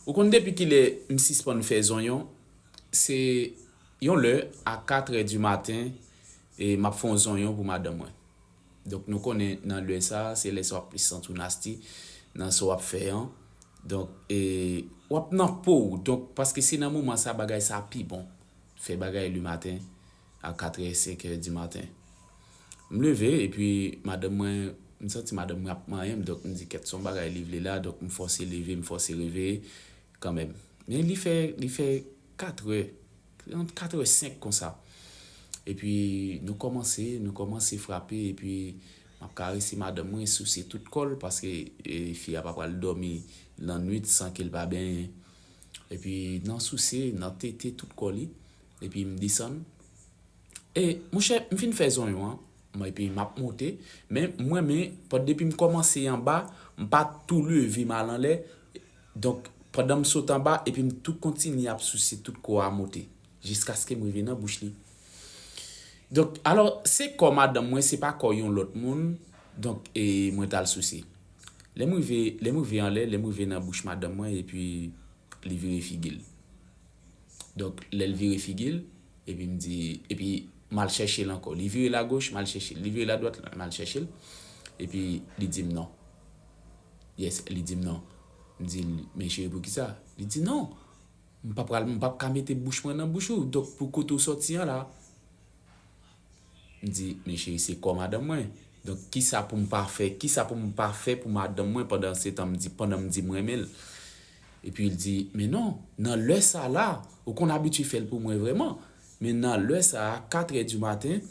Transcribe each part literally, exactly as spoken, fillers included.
Ou konn depi kilè m sispann fè zonyon? Se yon lè a katrè di maten, e m ap fè yon zonyon pou madanm mwen. Donk, nou konnen nan lè sa, se lè sa w ap plis santi w nasty nan sa w ap fè an. Donk, e, w ap nan po w. Donk, paske se nan moman sa bagay sa pi bon. Fè bagay lematen a katrè, senkè di maten. M leve, epi madanm mwen, m santi madanm mwen ap manyen m, donk m di, "Kèt, se yon bagay li vle la," donk m fòse leve, m fòse reveye kanmenm. Men li fè, li fè katrè, ant katrè senk konsa. Epi nou kòmanse, nou kòmanse frape, epi m ap karese madanm mwen, souse tout kò l, paske, e, fi a pa pral dòmi lannwit san ke l pa benyen. Epi nan souse, nan tete tout kò li. Epi m desann. E, monchè, m fin fè zonyon an, m, epi m ap monte. Men, mwen, men, pandan depi m kòmanse anba, m pa tou leve m al anlè. Donk, pandan m sot anba, epi m tou kontinye ap souse tout kò a monte. Jiskaske m rive nan bouch li. Donk, alò, se kò madanm mwen, se pa kò yon lòt moun. Donk, e, mwen t al souse. Lè m rive, lè m rive anlè, lè m rive nan bouch madanm mwen, epi li vire figi l. Donk, lè l vire figi l, epi m di, epi m al chèche l ankò. Li vire lagoch, m al chèche l. Li vire ladwat, m al chèche l. Epi li di m non. Yes, li di m non. M di l, "Men cheri, poukisa?" Li di, "Non, m pa pral, m p ap ka mete bouch mwen nan bouch ou. Donk, pou kote w sòti an la." M di, "Men cheri, se kò madanm mwen. Donk, kisa pou m pa fè? Kisa pou m pa fè pou madanm mwen pandan se tan m di, pandan m di m renmen l?" Epi l di, "Men non, nan lè sa la, ou konn abitye fè l pou mwen vrèman. Men nan lè sa a, katrè di maten,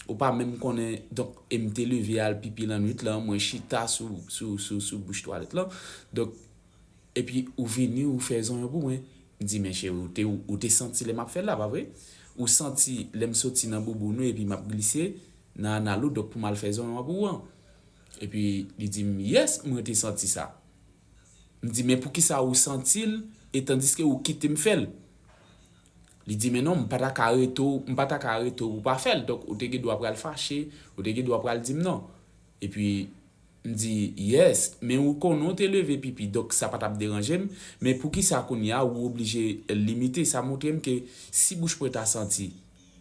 ou pa menm konnen, donk, e m te leve al pipi lannwit lan, mwen chita sou, sou, sou, sou bouch twalèt lan. Donk, epi ou vini, ou fè zonyon pou mwen." M di, "Men cheri, ou te, ou te santi lè m ap fè l la, pa vre? Ou santi lè m soti nan bouboun ou epi m ap glise nan anal ou, donk pou m al fè zonyon an pou ou an." Epi li di m, "Yes, mwen te santi sa." M di, "Men poukisa ou santi l, e tandiske ou kite m fè l?" Li di, "Men non, m pa ta ka rete w, m pa ta ka rete w pou pa fè l. Donk, ou te gen dwa pral fache, ou te gen dwa pral di m non." Epi, m di, "Yes, men ou konnen w te leve pipi, donk sa pa t ap deranje m. Men poukisa kounye a ou oblije limite? Sa montre m ke si bouch mwen ta santi,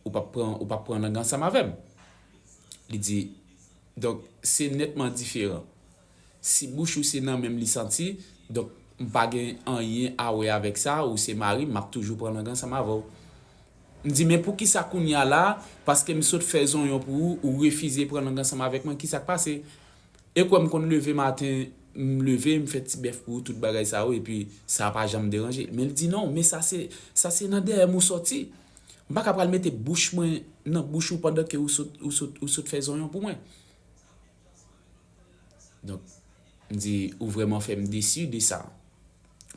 ou p ap pran, ou p ap pran lang ansanm avè m." Li di, "Donk, se nètman diferan. Si bouch ou se nan men m li santi, donk m pa gen anyen a wè avèk sa, ou se mari m, m ap toujou pran lang ansanm avè w." M di, "Men poukisa kounye a la, paske m sot fè zonyon pou ou, ou refize pran lang ansanm avèk mwen, kisa k pase? E kwè m konn leve maten, m leve, m fè ti bèf pou ou, tout bagay sa yo, epi sa pa janm deranje." Men l di, "Non, men sa se, sa se nan dèyè m ou sòti. M pa ka pral mete bouch mwen nan bouch ou pandan ke ou sot, ou sot, ou sot fè zonyon pou mwen." Donk, m di, "Ou vrèman fè m desi de sa.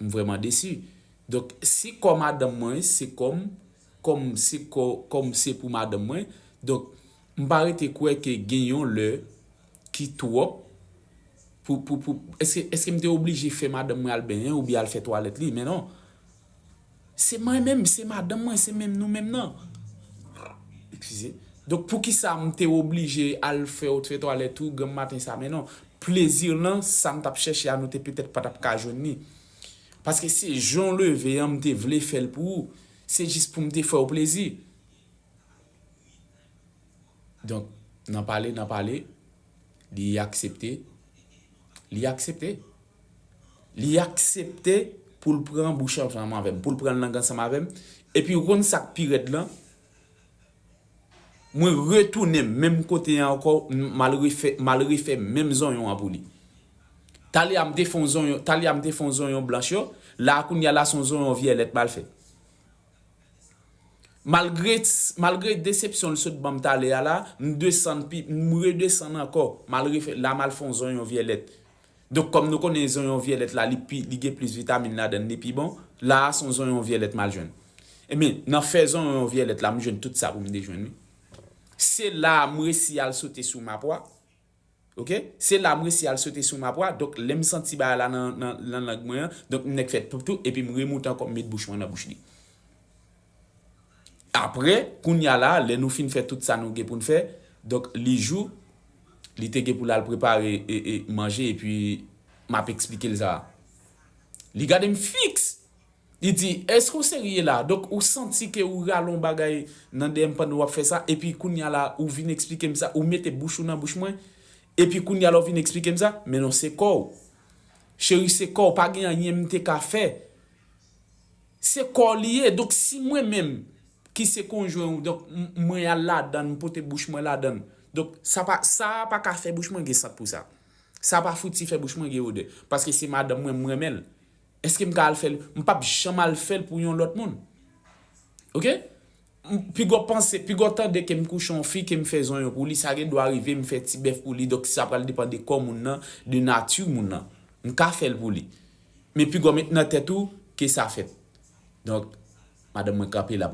M vrèman desi." Donk, se kò madanm mwen, se kò m, kò m se kò, kò m se pou madanm mwen. Donk, m pa rete kwè ke gen yon lè ki twòp pou, pou, pou, èske, èske m te oblije fè madanm mwen al benyen oubyen al fè twalèt li? Men non. Se mwen menm, se madanm mwen, se menm nou menm nan. Eskize. Donk, poukisa m te oblije al fè, fè twalèt tou granm maten sa? Men non, plezi lan, sa m t ap chèche a, nou te petèt pa t ap ka jwenn li. Paske se jan w leve an, m te vle fè l pou ou. Se jis pou m te fè w plezi. Donk, nan pale, nan pale, li aksepte. Li aksepte. Li aksepte pou l pran bouch ansanm avè m, pou l pran lang ansanm avè m. Epi ou konn sa k pi rèd lan? Mwen retounen menm kote an ankò, m al refè, m al refè menm zonyon an pou li. Talè a m te fè yon zonyon, talè a m te fè yon zonyon blanch yo, la kounye a la se yon zonyon vyèlèt m al fè. Malgre, malgre desepsyon l sot ban m talè a la, m desann pi, m redesann ankò, m al refè, la m al fè yon zonyon vyèlèt. Donk, kòm nou konnen zonyon vyèlèt la, li pi, li gen plis vitamin ladan l, li pi bon, la a se yon zonyon vyèlèt m al jwenn. Ebyen, nan fè zonyon vyèlèt la, m jwenn tout sa pou m te jwenn, wi. Se la a m resi al sote sou mapwa. Oke? Se la m resi al sote sou mapwa. Donk, lè m santi bagay la nan, nan, nan lang mwen an, donk, m nèk fè toup toup, epi m remoute ankò, m met bouch mwen nan bouch li. Apre, kounye a la, lè nou fin fè tout sa nou gen pou n fè, donk, li jou, li te gen pou l al prepare, e, e, manje, epi m ap eksplike l sa. Li gade m fiks. Li di, èske w serye la? Donk, ou santi ke ou rale yon bagay nan dèyè m pandan w ap fè sa, epi kounye a la, ou vin eksplike m sa, ou mete bouch ou nan bouch mwen, epi kounye a la, ou vin eksplike m sa, men non, se kò w. Cheri, se kò w, pa gen anyen m te ka fè. Se kò w li ye. Donk, si mwen menm, ki se konjwen ou, donk, m- mwen al ladann, m pote bouch mwen ladann. Donk, sa pa, sa pa ka fè bouch mwen gen sant pou sa. Sa pa fouti fè bouch mwen gen odè. Paske se madanm mwen, m renmen l. Èske m ka al fè l? M p ap janm al fè l pou yon lòt moun. Oke? M- Piga w panse, piga w tande ke m kouche yon fi, ke m fè zonyon pou li, sa gen dwa rive, m fè ti bèf pou li, donk sa pral depann de kò moun nan, de nati moun nan. M ka fè l pou li. Men piga w met nan tèt ou ke sa fèt. Donk, madanm mwen kanpe la.